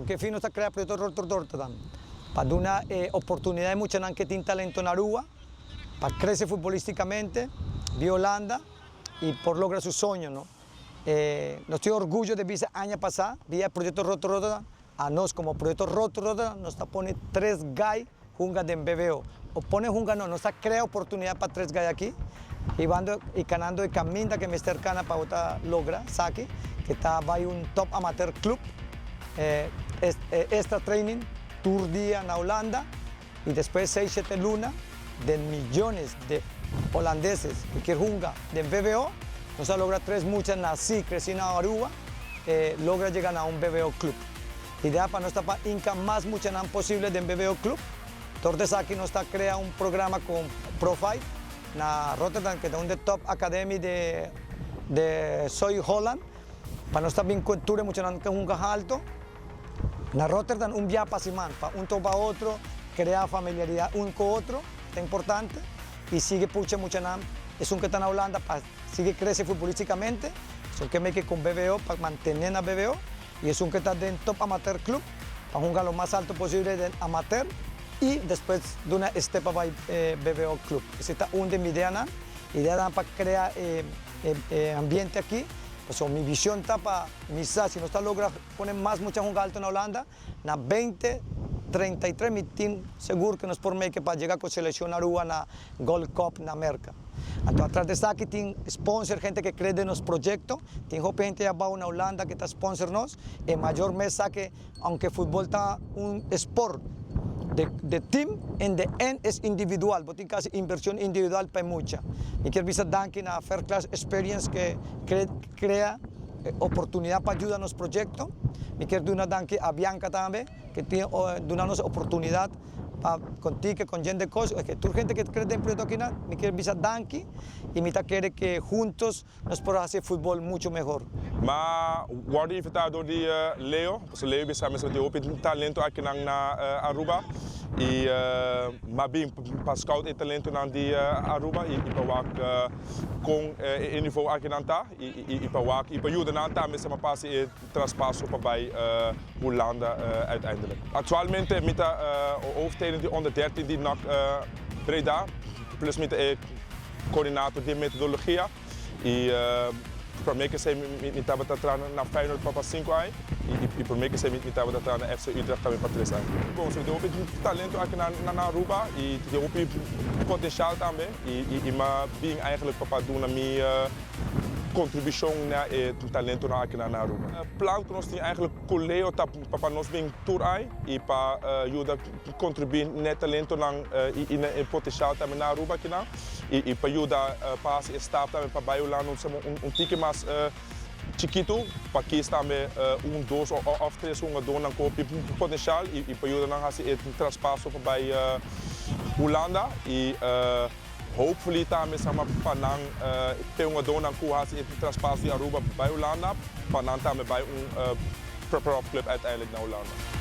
Cu fin nos ta crea Proyecto Rotterdam? Pa duna oportunidad na muchanan cu tin talento na Aruba, pa crece futbolisticamente, bin Hulanda y por logra su soño, no? Nos tin orguyo di bisa aña pasa, via Proyecto Rotterdam, a nos como Proyecto Rotterdam, nos ta pone tres guy hunga den BBO. O pone hunga no, nos ta crea oportunidad pa tres guy aki, y bando y canando e caminda cu mester cana pa logra esaki, cu ta bay un top amateur club, extra training, tur dia na Hulanda, y despues 6, 7 luna, di miyones di hulandeses cu kier hunga den BBO, nos a logra tres mucha naci, creci na Aruba, logra yega na un BBO club. Idea pa nos ta pa hinca mas muchanan posibel den BBO club. Entonces aki nos ta crea un programa cu Profile na Rotterdam, cu ta un di top academy di Zuid-Holland, pa nos tambe cultura muchanan cu hunga halto. Na Rotterdam un biaha pa siman, pa un topa otro, crea familiaridad un cu otro, ta importante, y sigui pusha muchanan, esun cu ta na Hulanda pa sigui crece futbolisticamente, esun cu make cu BBO pa mantene na BBO, y esun cu ta den top amateur club, pa hunga lo mas halto posibel den amateur, y despues duna step pa BBO club. Esey ta un di mi ideanan, idea pa crea ambiente aki. So, mi vision ta pa misa, si nos ta logra pone mas mucha hunga halto na Hulanda, na 20, 33 mi tin sigur cu nos por make pa yega cu seleccion Aruba na Gold Cup na America. Anto, atras di esaki tin sponsor, hende cu cree den nos proyecto, tin hopi hende abou na Hulanda cu ta sponsor nos, y mayor mes sa cu, aunke futbol ta un sport di team, in the end is individual, bo tin casi inversion individual pa mucha. Mi kier bisa danki na Fair Class Experience cu crea oportunidad pa yuda nos proyecto. Mi kier duna danki na Bianca tambe, cu tin duna nos oportunidad pa contigo cu hende cos, cu tur hende cu cree den proyecto aki, mi kier bisa danki y mi ta kere cu huntos nos por haci futbol mucho mihor. M'a wordo invita door di Leo, so Leo bisa mi tin hopi talento aki na Aruba y m'a bin pa scout e talentonan di Aruba y pa wak con e nivel aki nan ta y pa wak y pa yuda nan tambe sa pasa e traspaso pa bay Hulanda uiteindelijk. Actualmente mi ta hoofdtrainer di onder 13 di NAC Breda, plus mi ta e coördinator di metodologia y prome cu esey mi tabata traha na Feyenoord pa 5 aña y prome cu esey mi tabata traha na FC Utrecht tambe pa 3 aña. Bon, so tin hopi talento aki na Aruba y tin hopi potencial tambe y m'a bin eigenlijk pa duna mi contribucion na e talentonan aki na Aruba. Plan cu nos tin eigenlijk cu Leo ta pa nos bin tur aña y pa yuda contribui na talentonan y na e potencial tambe na Aruba aki nan y pa yuda pa e stap tambe pa bay Hulanda un tiki mas chikito pa kies tambe un, dos of tres hungadornan cu potencial y pa yuda nan haci e traspaso pa bay Hulanda y hopefully tambe sama pa nan e hungadornan cu haci e traspaso di Aruba bay Hulanda pa nan tambe bay un proper club uiteindelijk na Hulanda.